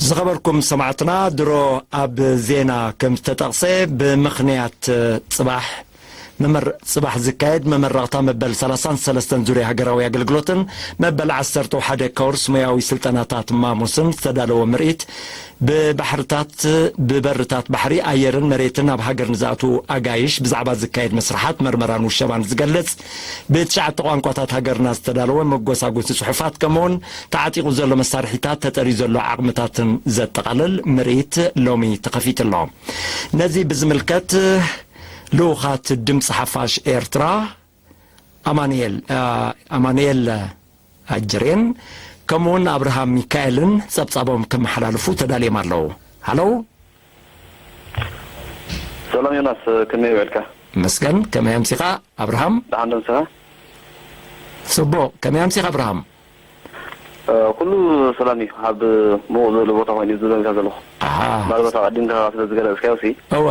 ዝኸበርኩም ሰማዕትና፣ ድሮ ኣብ ዜና ከም ዝተጠቕሰ፣ ብምኽንያት ጽባሕ መመር-፣ ጽባሕ ዝካየድ መመረቕታ መበል ሰላሳን ሰለስተን ዙርያ ሃገራዊ ኣገልግሎትን መበል ዓሰርተ ሓደ ኮርስ ሞያዊ ስልጠናታት ማሙስን ዝተዳለወ ምርኢት፣ ብባሕርታት፣ ብበርታት ባሕሪ፣ ኣየርን መሬትን ኣብ ሃገር ንዝኣትዉ ኣጋይሽ ብዛዕባ ዝካየድ መስርሓት መርመራን ውሸባን ዝገልጽ፣ ብትሽዓተ ቋንቋታት ሃገርና ዝተዳለወ መጎሳጎሲ ጽሑፋት፣ ከምኡውን ተዓጢቑ ዘሎ መሳርሒታት፣ ተጠርዩ ዘሎ ዓቕምታትን ዘጠቓልል ምርኢት ሎሚ ተኸፊቱ ኣሎ። ነዚ ብዝምልከት፣ ልኡኻት ድምፂ ሓፋሽ ኤርትራ ኣማኑኤል፣ አ፣ ኣማኑኤል ኣጅሬን ከምኡውን ኣብርሃም ሚካኤልን ጸብጻቦም ከመሓላልፉ ተዳልዮም ኣለዉ። ሃለው። ሰላም ዮናስ፣ ከመይ ውዕልካ? መስገን፣ ከመይ ኣምሲኻ ኣብርሃም? ደሓን ዶ ንስኻ? ጽቡቕ፣ ከመይ ኣምሲኻ ኣብርሃም? እ፣ ኩሉ ሰላም እዩ። ኣብ ምዉቕ ዝበለ ቦታ ኮይኑ እዩ ዝዘንካ ዘለኹ። ኣሃ። ምናልባት ኣቐዲምካ ስለ ዝገለጽካዮ ሲ፣ እወ።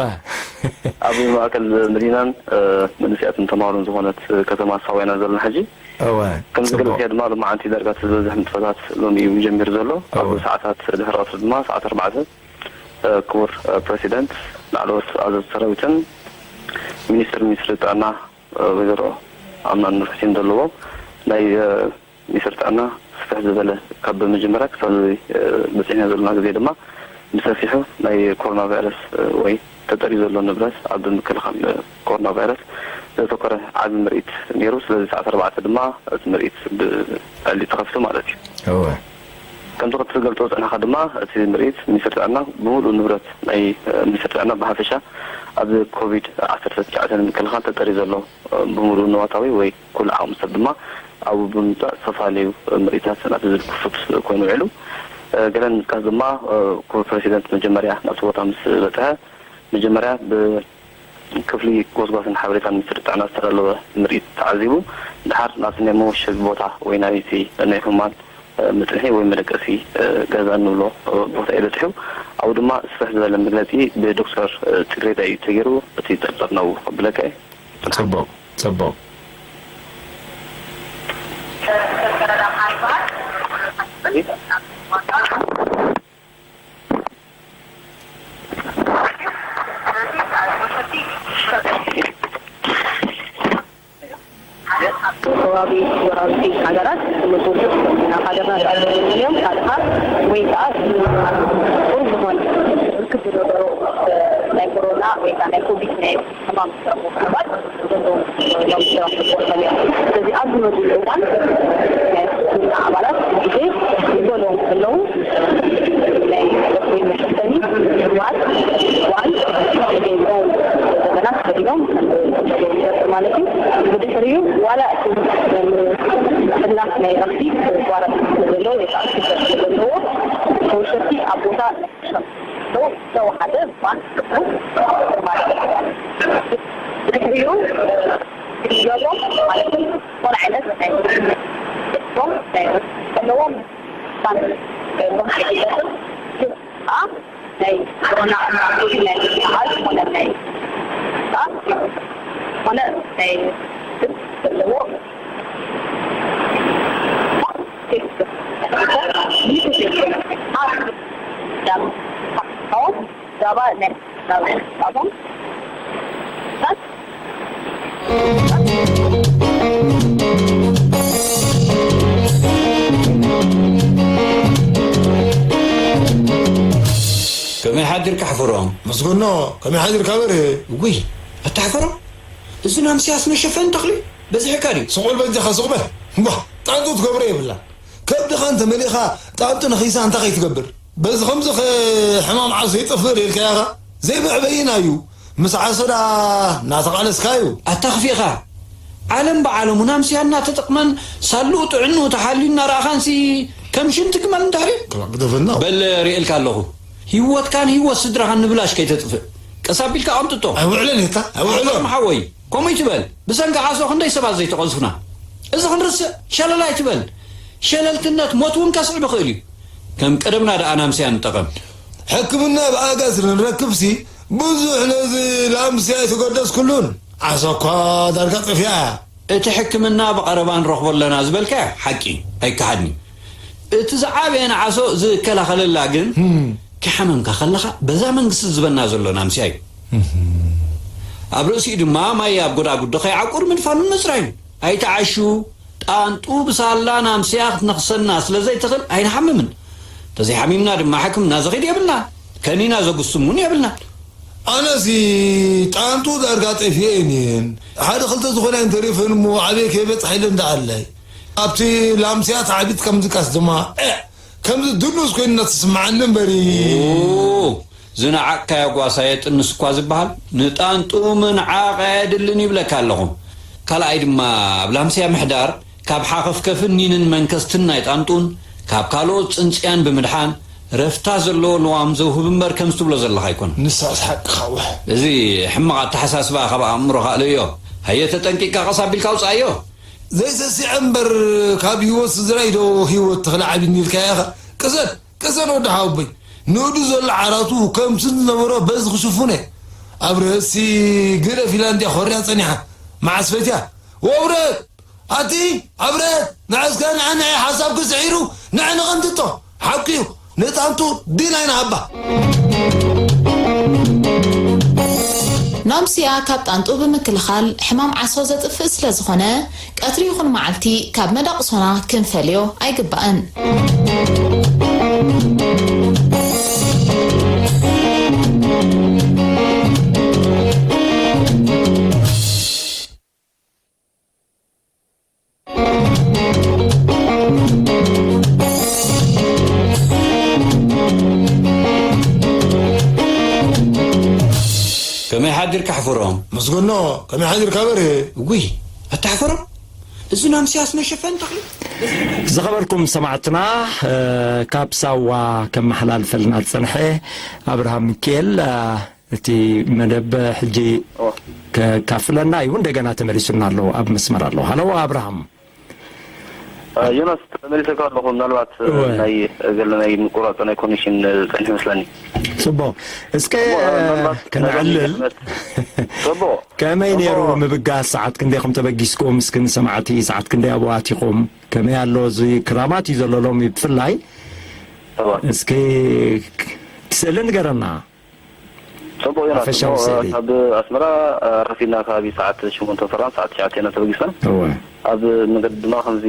ኣብ ማእከል መዲናን፣ እ፣ መንእሰያትን ተማሃሮን ዝኾነት ከተማ ሳዋ ኢና ዘለና ሕጂ። እወ፣ ከም ጽቡቕ። ዝገለጽካዮ ድማ ሎማዓንቲ ዳርጋ እቲ ዝበዝሕ ንጥፈታት ሎሚ እዩ ጀሚሩ ዘሎ። ኣብ እወ። ሰዓታት ድሕሪ ቀትሪ ድማ ሰዓት ኣርባዕተ፣ እ፣ ክቡር፣ እ፣ ፕረሲደንት፣ ላዕለዎት ኣዘዝቲ ሰራዊትን ሚኒስትር ሚኒስትሪ ጥዕና፣ እ፣ ወይዘሮ ኣማን ኑርሕሴን ዘለዎም ናይ፣ እ፣ ሚኒስትሪ ጥዕና ስፍሕ ዝበለ ካብ መጀመርያ ክሳብ፣ እ፣ በጺሕና ዘለና ግዜ ድማ ብሰፊሑ ናይ ኮሮና ቫይረስ፣ እ፣ ወይ ተጠርዩ ዘሎ ንብረት ኣብ ምክልኻል፣ እ፣ ኮሮና ቫይረስ ዘተኮረ ዓቢ ምርኢት ነይሩ። ስለዚ ሰዓት ኣርባዕተ ድማ እቲ ምርኢት ብዕሊ ተኸፊቱ ማለት እዩ። እወ። ከምቲ ክትገልጾ ዝጸናሕካ ድማ፣ እቲ ምርኢት ሚኒስትሪ ጥዕና ብምሉእ ንብረት ናይ፣ እ፣ ሚኒስትሪ ጥዕና ብሓፈሻ ኣብ ኮቪድ ዓሰርተ ትሽዓተ ንምክልኻል ተጠርዩ ዘሎ፣ እ፣ ብምሉእ ንዋታዊ ወይ ኩሉ ዓቕሚ ሰብ ድማ ኣብኡ ብምምጻእ ዝተፈላለዩ ምርኢታት ናብቲ ዝብል ክፉት ኮይኑ ውዒሉ። እ፣ ገለ ንምጥቃስ ድማ፣ እ፣ ክቡር ፕረሲደንት መጀመርያ ናብቲ ቦታ ምስ በጽሐ፣ መጀመርያ ብክፍሊ ጎስጓስን ሓበሬታን ሚኒስትሪ ጥዕና ዝተዳለወ ምርኢት ተዓዚቡ፣ ድሓር ናብቲ ናይ መወሸቢ ቦታ ወይ ናብቲ ናይ ሕሙማት፣ እ፣ መጽንሒ ወይ መደቀሲ፣ እ፣ ገዛ እንብሎ፣ እ፣ ቦታ እዩ በጺሑ። ኣብኡ ድማ ስፍሕ ዝበለ መግለጺ ብዶክተር፣ እ፣ ጽጌረዳ እዩ ተገይሩ። እቲ ጸብጻብ ናብኡ ከብለካ እየ። ጽቡቕ፣ ጽቡቕ። ከባቢ ጎረባብቲ ሃገራት ዝመጹ፣ ናብ ሃገርና ዝኣተዉ እዮም። ካልኻ ወይ ከኣ ቁሩብ ዝኾነ ርክብ ዝነበሮ ናይ ኮሮና ወይ ከኣ ናይ ኮቪድ ናይ ሕማም ዝረኽቡ ሰባት ዘለዉ እዮም። ስለዚ ኣብ ዝመጽሉ እዋን ናይ ሕክምና ኣባላት ግዜ ይበልዎም ከለዉ ናይ ቆጽሊ መሸፈኒ፣ ጓንት፣ ጓንት፣ ጌንጎ ዘመናት ተኸዲኖም ዘለዉ ይገብር ማለት እዩ። ብድሕሪኡ ዋላ እቲ ሕላፍ ናይ ረኽሲ ክቋረጽ ዘለዎ ወይ ከዓ ክግበር ዘለዎ ተወሰድቲ ኣብ ቦታ ዝተወሓደ ባንክ ክፍሉ ማለት እዩ። ብድሕሪኡ ክገብሮም ማለት እዩ። ዝኾነ ዓይነት ናይ እቶም ናይ ዘለዎም ባንክ ብምሓይሸትን ከዓ ናይ ኮሮና ናይ ምክልኻል ዝኾነ ናይ ዝኾነ ናይ ዘለዎ ቴስት ከመይ ሓዲርካ ሕፈሮም? መስገኖ፣ ከመይ ሓዲርካ በርሄ? ውይ፣ ኣታ ሕፈሮም፣ እዚ ናምስያስ መሸፈኒ ተኽሊ በዚሕካ ድዩ? ስቕ በል በጃኻ፣ ስቕ በል። እምቧ፣ ጣንጡ ትገብሮ የብላን። ከብድኻ እንተ መሊእኻ፣ ጣንጡ ነኺሳ እንታይ ከይትገብር? በዚ ከምዚ ኸ ሕማም ዓሶ ይጠፍእ ዶ ኢልካዮ ኢኻ? ዘይመዕበይና እዩ። ምስ ዓሶ ደኣ እናተቓለስካ እዩ። ኣታ ክፊእኻ። ዓለም ብዓለሙ ናምስያ እናተጠቕመን ሳልኡ ጥዕንኡ ተሓልዩ እናረኣኻንሲ ከም ሽንቲ ግመል እንድሕሪ? ክላ ግደፈና። በል ርእየልካ ኣለኹ። ህይወትካን ህይወት ስድራኻን ንብላሽ ከይተጥፍእ። ቀስ ኣቢልካ ኣምጥጦ። ኣይውዕልን እታ፣ ኣይውዕልን። ሓወይ፣ ከምኡ ይትበል። ብሰንኪ ዓሶ ክንደይ ሰባት ዘይተቐዝፉና። እዚ ክንርስዕ ሸለል ኣይትበል። ሸለልትነት ሞት እውን ከስዕብ ይኽእል እዩ። ከም ቀደምና ደኣ ናምስያ ንጠቐም። ሕክምና ብኣጋዝር ንረክብሲ ብዙሕ ነዚ ላምስያ ኣይተገደስኩሉን። ዓሶ እኳ ዳርጋ ጠፊኣ እያ። እቲ ሕክምና ብቐረባ ንረኽቦ ኣለና ዝበልካዮ ሓቂ ኣይከሓድን እዩ። እቲ ዝዓበየ ንዓሶ ዝከላኸለላ ግን፣ ክሓመምካ ከለኻ በዛ መንግስቲ ዝበና ዘሎ ናምስያ እዩ። ኣብ ርእሲኡ ድማ ማይ ኣብ ጎዳጉዲ ከይዓቁር ምድፋኑን ምጽራዩን። ኣይትዓሹ፣ ጣንጡ ብሳላ ናምስያ ክትነኽሰና ስለ ዘይትኽእል ኣይንሓምምን። ተዘይሓሚምና ድማ ሕክምና ዘኺድ የብልና፣ ከኒና ዘጉስም እውን የብልና። ኣነሲ ጣንጡ ዳርጋ ጠፊኤን እየን። ሓደ ክልተ ዝኾነ እየን ተሪፈን እሞ ኣበይ ከይበጽሓ ኢለ እንዳኣላይ። ኣብቲ ላምስያ ታዕቢት ከምዝቃስ ድማ፣ ኤዕ፣ ከምዚ ድኑስ ኮይኑ እናተስምዓኒ እምበሪ። ኦ፣ ዝነዓቕካዮ ጓሳ የጥንስ እኳ ዝበሃል፣ ንጣንጡ ምንዓቕ ኣየድልን ይብለካ ኣለኹ። ካልኣይ ድማ፣ ኣብ ላምስያ ምሕዳር፣ ካብ ሓኸፍከፍን ኒንን መንከስትን ናይ ጣንጡን፣ ካብ ካልኦት ጽንጽያን ብምድሓን፣ ረፍታ ዘለዎ ልዋም ዘውህብ እምበር፣ ከምዚ ትብሎ ዘለኻ ኣይኮነን። ንሳስ ሓቅኻ፣ ወሕ። እዚ ሕማቕ ኣተሓሳስባ ካብ ኣእምሮኻ ኣለዮ። ሃየ፣ ተጠንቂቕካ ቀስ ኣቢልካ ኣውጽኣዮ። ዘይሰሲዐ እምበር፣ ካብ ህይወት ስድራይ ዶ ህይወት ተኽለ ዓቢኒ ኢልካዮ ኢኻ? ቅሰን፣ ቅሰን ወዲ ሓወቦይ። ንእዱ ዘሎ ዓራቱ ከምቲ ዝነበሮ በዚ ክሽፉነ። ኣብረሀትሲ ግደፍ ኢላ እንድያ ኮርያ ጸኒሓ። መዓስ ፈትያ? ወብረት! ኣቲ ኣብረት፣ ንዕስከ ንዕንዒ ሓሳብኪ ስዒሩ ንዕንቒ እንትቶ። ሓቂ እዩ፣ ንጣንጡ ዲና ኢና ሃባ። ናምስያ ካብ ጣንጡ ብምክልኻል ሕማም ዓሶ ዘጥፍእ ስለ ዝኾነ፣ ቀትሪ ይኹን መዓልቲ ካብ መዳቕሶና ክንፈልዮ ኣይግባእን። ከመይ ሓዲርካ ሕፍሮም? መስገኖ፣ ከመይ ሓዲርካ በርሄ? እጉይ፣ ኣታ ሕፍሮም፣ እዚ ናምስያስ መሸፈኒ ተኽሊ? ዝኸበርኩም ሰማዕትና፣ እ፣ ካብ ሳዋ ከመሓላልፈልና ዝጸንሐ ኣብርሃም ሚካኤል፣ እ፣ እቲ መደብ ሕጂ እወ። ከካፍለና እዩ። እንደገና ተመሊሱና ኣሎ፣ ኣብ መስመር ኣሎ። ሃሎ ኣብርሃም። እ፣ ዮናስ፣ ተመሊሰካ ኣለኹ። ምናልባት፣ እ፣ እወ። ናይ ገለ ናይ ምቁራጽ ናይ ኮኔክሽን፣ እ፣ ጸኒሑ መስለኒ። ጽቡቕ። እስከ እሞ፣ እ፣ ምናልባት ከነዕልል። ናይ ሎሚ ዓመት ጽቡቕ። ከመይ ጽቡቕ። ነይሩ ምብጋስ? ሰዓት ክንደይ ኢኹም ተበጊስኩም? እስኪ ንሰማዕቲ ሰዓት ክንደይ ኣብኡ ኣቲኹም? ከመይ ኣሎ? እዚ ክራማት እዩ ዘሎ ሎሚ ብፍላይ። እወ። እስኪ ስእሊ ንገረና። ጽቡቕ ዮናስ፣ ሓፈሻዊ እሞ፣ ስእሊ። ካብ ኣስመራ፣ እ፣ ረፊድና ከባቢ ሰዓት ሸሞንተ ፈራን ሰዓት ትሽዓተ ኢና ተበጊስና። እወ። ኣብ መገዲ ድማ ከምዚ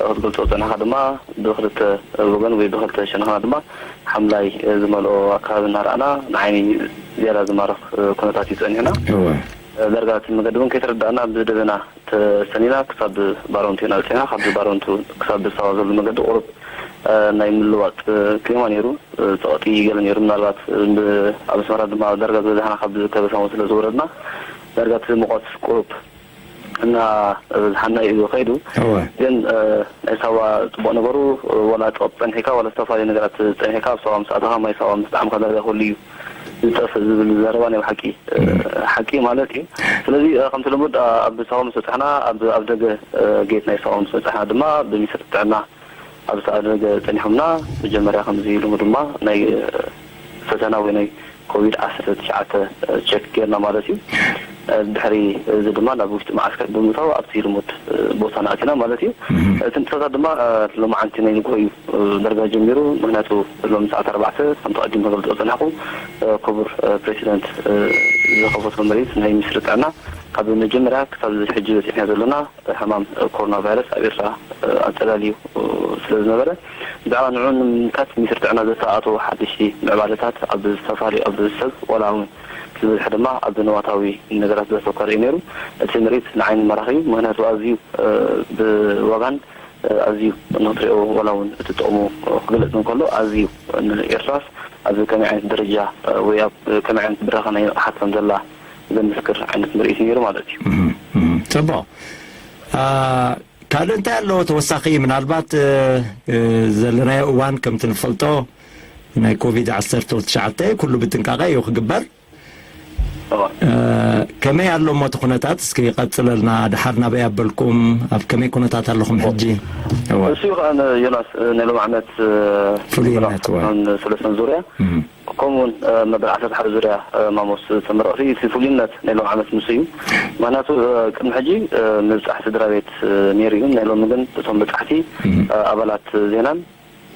ክትገልጾ ዝጸናሕካ ድማ ብኽልተ ወገን ወይ ብኽልተ ሸነኽና ድማ ሓምላይ ዝመልኦ ኣከባቢ እናረኣና ንዓይኒ ዝያዳ ዝማርኽ ኩነታት እዩ ጸኒሕና። እወ። ዳርጋ እቲ መገዲ እውን ከይተረዳእና ብደበና ተሰኒና ክሳብ ባረንቱ ኢና በጺሕና። ካብ ባረንቱ ክሳብ ሳዋ ዘሎ መገዲ ቁሩብ፣ እ፣ ናይ ምልዋጥ፣ እ፣ ክሊማ ነይሩ። እ፣ ጸቕጢ ገለ ነይሩ። ምናልባት፣ እ፣ ኣብ ኣስመራ ድማ ዳርጋ ዝበዛሕና ካብ ከበሳሞ ስለ ዝወረድና ዳርጋ እቲ ሙቐት ቁሩብ እና በዝሓና እዩ ከይዱ። እወ። ግን፣ እ፣ ናይ ሳዋ ጽቡቕ ነገሩ፣ እ፣ ዋላ ጸቕጢ ጸኒሕካ ዋላ ዝተፈላለዩ ነገራት ጸኒሕካ ኣብ ሳዋ ምስ ኣተኻ ማይ ሳዋ ምስ ጠዓምካ ዳርጋ ኩሉ እዩ ዝጠፍእ ዝብል ዘረባ ናይ ብሓቂ፣ እ፣ እም። ሓቂ ማለት እዩ። ስለዚ፣ እ፣ ከምቲ ልሙድ፣ እ፣ ኣብ ሳዋ ምስ በጻሕና፣ ኣብ፣ ኣብ ደገ፣ እ፣ ጌት ናይ ሳዋ ምስ በጻሕና ድማ ብሚኒስትሪ ጥዕና ኣብ ዝተኣደገ ጸኒሖምና። መጀመርያ ከምዚ ኢሉ ድማ ናይ፣ እ፣ ፈተና ወይ ናይ ኮቪድ ዓሰርተ ትሽዓተ ቸክ ጌርና ማለት እዩ። እ፣ ድሕሪ እዚ ድማ ናብ ውሽጢ መዓስከር ብምእታው ኣብቲ ልሙድ፣ እ፣ ቦታና ኣቲና ማለት እዩ። እህ። እቲ ንጥፈታት ድማ፣ እ፣ ሎማዓንቲ ናይ ንግሆ እዩ፣ እ፣ ዳርጋ ጀሚሩ። ምኽንያቱ ሎሚ ሰዓት ኣርባዕተ ከምቲ ቀዲም ክገልጾ ዝጸናሕኩ፣ እ፣ ክቡር፣ እ፣ ፕሬዚደንት፣ እ፣ ዝኸፈቶ መሬት ናይ ሚኒስትሪ ጥዕና ካብ መጀመርያ ክሳብ እዚ ሕጂ በጺሕና ዘለና ሕማም ኮሮና ቫይረስ ኣብ ኤርትራ ኣጸላልዩ ስለ ዝነበረ፣ ብዛዕባ ንዕኡ ንምምካት ሚኒስትሪ ጥዕና ዘተኣተዉ ሓደሽቲ ምዕባለታት ኣብ ዝተፈላለዩ፣ ኣብ ሰብ ዋላ እውን እቲ ዝበዝሐ ድማ ኣብ ንዋታዊ ነገራት ዘተኮረ እዩ ነይሩ። እቲ ምርኢት ንዓይኒ ማራኺ እዩ። ምኽንያቱ ኣዝዩ፣ እ፣ ብዋጋን፣ እ፣ ኣዝዩ ንኽትሪኦ ዋላ እውን እቲ ጥቕሙ ክግለጽ እንከሎ ኣዝዩ ንኤርትራስ ኣብ ከመይ ዓይነት ደረጃ፣ እ፣ ወይ ኣብ ከመይ ዓይነት ብራኸ ናይ ንቕሓት ከም ዘላ ዘምስክር ዓይነት ምርኢት ነይሩ ማለት እዩ። እህ፣ እህ፣ ጽቡቕ። አ፣ ካልእ እንታይ ኣሎ ተወሳኺ? ምናልባት፣ እ፣ እ፣ ዘለናዮ እዋን ከምቲ ንፈልጦ ናይ ኮቪድ ዓሰርተ ትሽዓተ ኩሉ ብጥንቃቐ እዩ ክግበር። እወ። እ፣ ከመይ ኣሎ እሞ እቲ ኩነታት? እስኪ ቀጽለልና፣ ድሓር ናበይ ኣበልኩም? ኣብ ከመይ ኩነታት ኣለኹም ሕጂ? እወ። እሱ እዩ ከኣ ዮናስ፣ እ፣ ናይ ሎሚ ዓመት፣ እ፣ ፍሉይነት፣ እወ። ሰለስተን ዙርያ። እም። ከምኡ እውን፣ እ፣ መበል ዓሰርተ ሓደ ዙርያ፣ እ፣ ማሞስ ተመረቕቲ፣ እቲ ፍሉይነት ናይ ሎም ዓመት ንሱ እዩ። ምኽንያቱ፣ እ፣ ቅድሚ ሕጂ፣ እ፣ ምብጻሕ ስድራ ቤት፣ እ፣ ነይሩ እዩ። ናይ ሎሚ ግን እቶም በጻሕቲ፣ እም። እ፣ ኣባላት ዜናን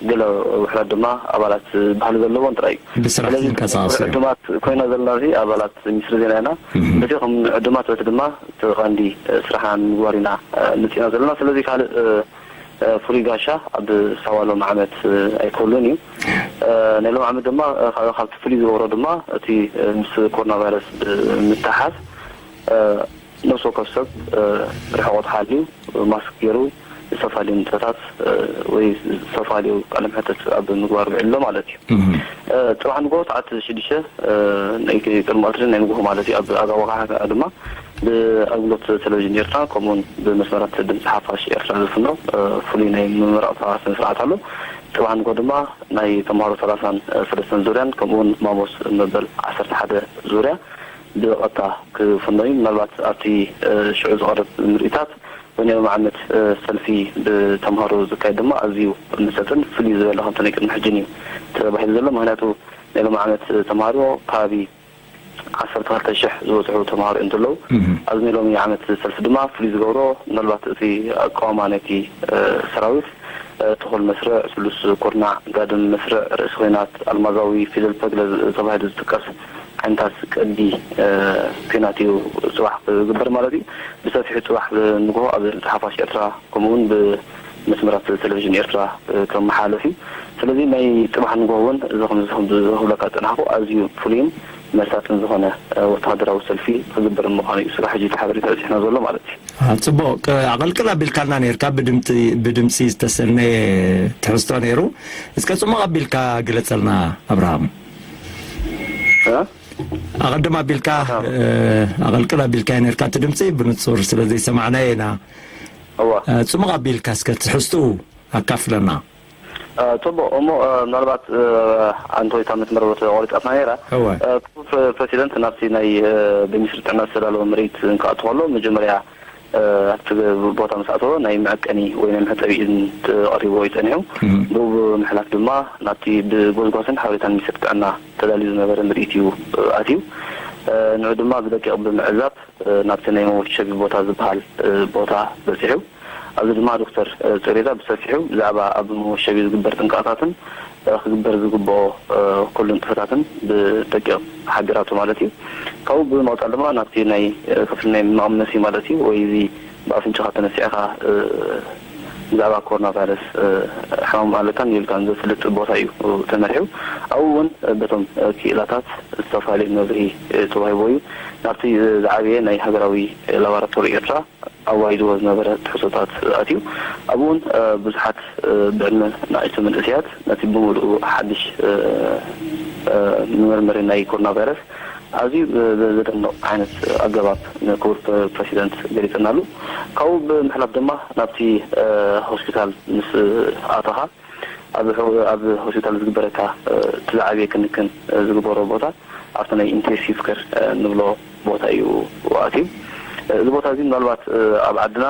ገለ ውሕዳት ድማ ኣባላት ባህሊ ዘለዎም ጥራይ እዩ። ብስራሕ ስለዚ ዝንቀሳቐሱ እዮም። ዕዱማት ኮይና ዘለና እዚ ኣባላት ሚኒስትሪ ዜና ኢና። እም። በቲ ከም ዕዱማት በቲ ድማ እቲ ቀንዲ ስራሕና ንምግባር ኢና መፂና ዘለና። ስለዚ ካልእ ፍሉይ ጋሻ ኣብ ሳዋ ሎም ዓመት ኣይክህሉን እዩ። ናይ ሎም ዓመት ድማ ካብ- ካብቲ ፍሉይ ዝገብሮ ድማ እቲ ምስ ኮሮና ቫይረስ ብምትሓዝ ነፍሲ ወከፍ ሰብ ርሕቆት ሓልዩ ማስክ ገይሩ ዝተፈላለዩ ንጥፈታት ወይ ዝተፈላለዩ ቃለ መሕተት ኣብ ምግባር ውዒሉ ኣሎ ማለት እዩ። ጽባሕ ንግሆ ሰዓት ሽዱሽተ ናይ ቅድሚ ቀትሪ ናይ ንግሆ ማለት እዩ ኣብ ኣጋወኻ ድማ ብኣገልግሎት ቴሌቪዥን ኤርትራ ከምኡውን ብመስመራት ድምፂ ሓፋሽ ኤርትራ ዝፍኖ ፍሉይ ናይ ምምራቕ ስነ ስርዓት ኣሎ። ጽባሕ ንግሆ ድማ ናይ ተምሃሮ ሰላሳን ሰለስተን ዙርያን ከምኡውን ማሞስ መበል ዓሰርተ ሓደ ዙርያ ብቐጥታ ክፍኖ እዩ። ምናልባት ኣብቲ ሽዑ ዝቐርብ ምርኢታት ወይ ናይ ሎም ዓመት ሰልፊ ብተምሃሮ ዝካየድ ድማ ኣዝዩ መሰጥን ፍልይ ዝበለ ከምቲ ናይ ቅድሚ ሕጅን እዩ ተባሂሉ ዘሎ። ምክንያቱ ናይ ሎም ዓመት ተምሃሮ ከባቢ ዓሰርተ ክልተ ሽሕ ዝበፅሑ ተምሃሮ እዮም ዘለዉ። ኣብዚ ናይ ሎሚ ዓመት ሰልፊ ድማ ፍልይ ዝገብሮ ምናልባት እቲ ኣቃውማ ናይቲ ሰራዊት ትኹል መስርዕ፣ ስሉስ ኩርናዕ፣ ጋድም መስርዕ፣ ርእሲ ኹናት፣ ኣልማዛዊ ፊደል ፐግለ ተባሂሉ ዝጥቀስ ዓይነታት ቅዲ ኩናት እዩ ጽባሕ ክግበር ማለት እዩ። ብሰፊሑ ጽባሕ ንግሆ ኣብ ሓፋሽ ኤርትራ ከምኡውን ብመስመራት ቴሌቪዥን ኤርትራ ክመሓለፍ እዩ። ስለዚ ናይ ጽባሕ ንግሆ እውን እዚ ከም ዝብለካ ዝጸናሕኩ ኣዝዩ ፍሉይን መሳጥን ዝኾነ ወተሃደራዊ ሰልፊ ክግበር ምዃኑ እዩ ስጋብ ሕጂ እቲ ሓበሬታ በጺሕና ዘሎ ማለት እዩ። ጽቡቕ። ኣቐልቅል ኣቢልካልና ነርካ ብድምፂ ዝተሰነየ ትሕዝቶ ነይሩ። እስከ ጽሙቕ ኣቢልካ ግለጸልና ኣብርሃም። ኣቐድም ኣቢልካ ኣቐልቅል ኣቢልካ ነርካ እቲ ድምፂ ብንፁር ስለ ዘይሰማዕናዮ ኢና። ጽሙቕ ኣቢልካ እስከ ትሕዝትኡ ኣካፍለና። ጽቡቕ እሞ ምናልባት ኣንተ ወይታ መስመር ተቆሪጻትና ነይራ። ክቡር ፕረሲደንት ናብቲ ናይ ብሚኒስትሪ ጥዕና ዝተዳለወ ምርኢት እንክኣቱ ከሎ መጀመርያ ኣብቲ ቦታ ምስ ኣተወ ናይ መዐቀኒ ወይ ናይ መሕጸቢ ኢድ ተቐሪብዎ እዩ ጸኒሑ። ብኡ ብምሕላፍ ድማ ናብቲ ብጎስጓስን ሓበሬታን ሚኒስትሪ ጥዕና ተዳልዩ ዝነበረ ምርኢት እዩ ኣትዩ። ንዑ ድማ ብደቂቕ ብምዕዛብ ናብቲ ናይ መወሸቢ ቦታ ዝበሃል ቦታ በጺሑ። ኣብዚ ድማ ዶክተር ጽሬዛ ብሰፊሑ ብዛዕባ ኣብ መወሸቢ ዝግበር ጥንቃታትን ክግበር ዝግብኦ ኩሉ ንጥፈታትን ብደቂቕ ሓቢራቶ ማለት እዩ። ካብኡ ብምቕጻል ድማ ናብቲ ናይ ክፍሊ ናይ መቐመሲ ማለት እዩ ወይ እዚ ብኣፍንጫኻ ተነሲዕኻ ብዛዕባ ኮሮና ቫይረስ ሕማም ኣለካን የብልካን ዘፍልጥ ቦታ እዩ ተመሪሑ። ኣብኡ እውን በቶም ክኢላታት ዝተፈላለዩ መብርሂ ተዋሂቦ እዩ። ናብቲ ዝዓበየ ናይ ሃገራዊ ላቦራቶሪ ኤርትራ ኣዋሂድዎ ዝነበረ ትሕዝቶታት ኣትዩ። ኣብኡ እውን ብዙሓት ብዕድመ ንኣሽቱ መንእሰያት ነቲ ብምሉኡ ሓድሽ መመርመሪ ናይ ኮሮና ቫይረስ ኣዝዩ ብዘደንቕ ዓይነት ኣገባብ ንክቡር ፕረሲደንት ገሊጽናሉ። ካብኡ ብምሕላፍ ድማ ናብቲ ሆስፒታል ምስ ኣተኻ ኣብ ሆስፒታል ዝግበረካ እቲ ዝዓበየ ክንክን ዝግበሮ ቦታ ኣብቲ ናይ ኢንቴንሲቭ ኬር ንብሎ ቦታ እዩ ኣትዩ። እዚ ቦታ እዚ ምናልባት ኣብ ዓድና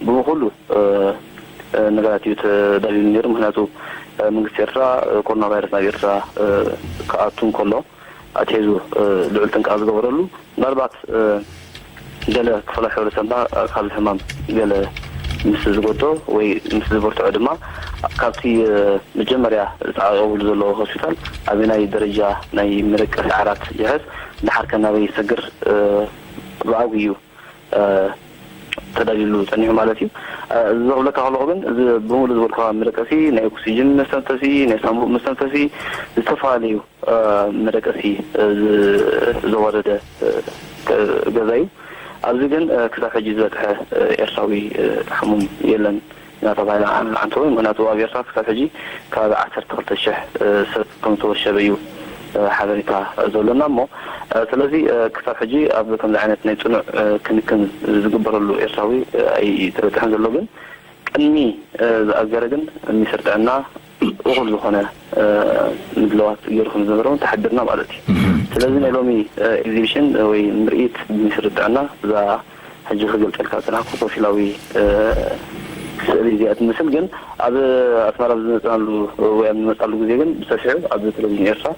ብኩሉ ነገራት እዩ ተዳልዩ ነይሩ። ምክንያቱ መንግስቲ ኤርትራ ኮሮና ቫይረስ ናብ ኤርትራ ክኣቱ እንከሎ ኣትሒዙ ልዑል ጥንቃ ዝገበረሉ ምናልባት ገለ ክፋላት ሕብረተሰብና ካብዚ ሕማም ገለ ምስ ዝጎድኦ ወይ ምስ ዝበርትዖ ድማ ካብቲ መጀመርያ ዝተዓቐብሉ ዘለዎ ሆስፒታል ኣበናይ ደረጃ ናይ መደቀሲ ዓራት ይሕዝ፣ ደሓር ከ ናበይ ይሰግር ብኣግኡ እዩ ተዳልዩሉ ጸኒሑ ማለት እዩ። እዚ ክብለካ ከለኹ ግን እዚ ብምሉእ ዝበልኩኻ መደቀሲ ናይ ኦክሲጅን መስተንፈሲ፣ ናይ ሳንቡእ መስተንፈሲ ዝተፈላለዩ መደቀሲ ዘዋደደ ገዛ እዩ። ኣብዚ ግን ክሳብ ሕጂ ዝበጽሐ ኤርትራዊ ሕሙም የለን እናተባህለ ኣንተወይ ምክንያቱ ኣብ ኤርትራ ክሳብ ሕጂ ከባቢ ዓሰርተ ክልተ ሽሕ ሰብ ከም ዝተወሸበ እዩ ሓበሬታ ዘሎና እሞ ስለዚ ክሳብ ሕጂ ኣብ ከምዚ ዓይነት ናይ ጽኑዕ ክንክን ዝግበረሉ ኤርትራዊ ኣይተበጽሐን ዘሎ ግን ቅድሚ ዝኣገረ ግን ሚኒስትር ጥዕና እኹል ዝኾነ ምድላዋት ገይሩ ከም ዝነበረ እውን ተሓቢርና ማለት እዩ። ስለዚ ናይ ሎሚ ኤግዚቢሽን ወይ ምርኢት ሚኒስትሪ ጥዕና እዛ ሕጂ ክገልጸልካ ዝጸናሕኩ ኮፊላዊ ስእሊ እዚኣ ትመስል፣ ግን ኣብ ኣስመራ ኣብ ዝመጽናሉ ወይ ኣብ ንመጻሉ ግዜ ግን ብሰፊሑ ኣብ ቴሌቪዥን ኤርትራ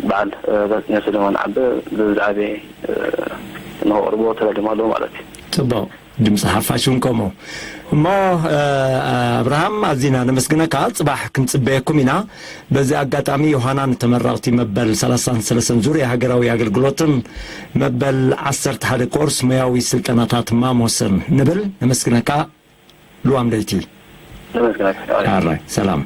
በዓል ጋዜጠኛ ሰለሞን ዓበ ብዝዓበየ ንኸቕርቦ ተዳልዮም ኣለዉ ማለት እዩ። ጽቡቕ። ድምፂ ሓፋሽ እውን ከምኡ። እሞ ኣብርሃም፣ ኣዚና ነመስግነካ። ፅባሕ ክንፅበየኩም ኢና። በዚ ኣጋጣሚ ዮሃና ንተመረቕቲ መበል ሰላሳን ሰለስተን ዙርያ ሃገራዊ ኣገልግሎትን መበል ዓሰርተ ሓደ ኮርስ ሞያዊ ስልጠናታት ማሞስን ንብል። ነመስግነካ። ልዋም ለይቲ። ኣራይ ሰላም።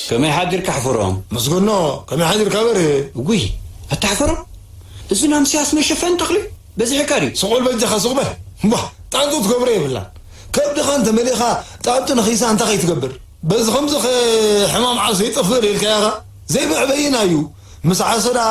ከመይ ሓዲርካ ኣሕፍሮም? መስገኖ፣ ከመይ ሓዲርካ በርሄ? እጉይ፣ ኣታ ኣሕፍሮም፣ እዚ ናምስያስ መሸፈኒ ተኽሊ በዚሕካ ድዩ? ስቕ በል በጃኻ፣ ስቕ በል። እምቧ፣ ጣንጡ ትገብሮ የብላን። ከብድኻ እንተመሊእኻ ጣንጡ ነኺሳ እንታይ ከይትገብር? በዚ ከምዚ ኸ ሕማም ዓሶ ይጥፍእ ኢልካዮ ኢኻ? ዘይምዕበይና እዩ። ምስ ዓሶ ደኣ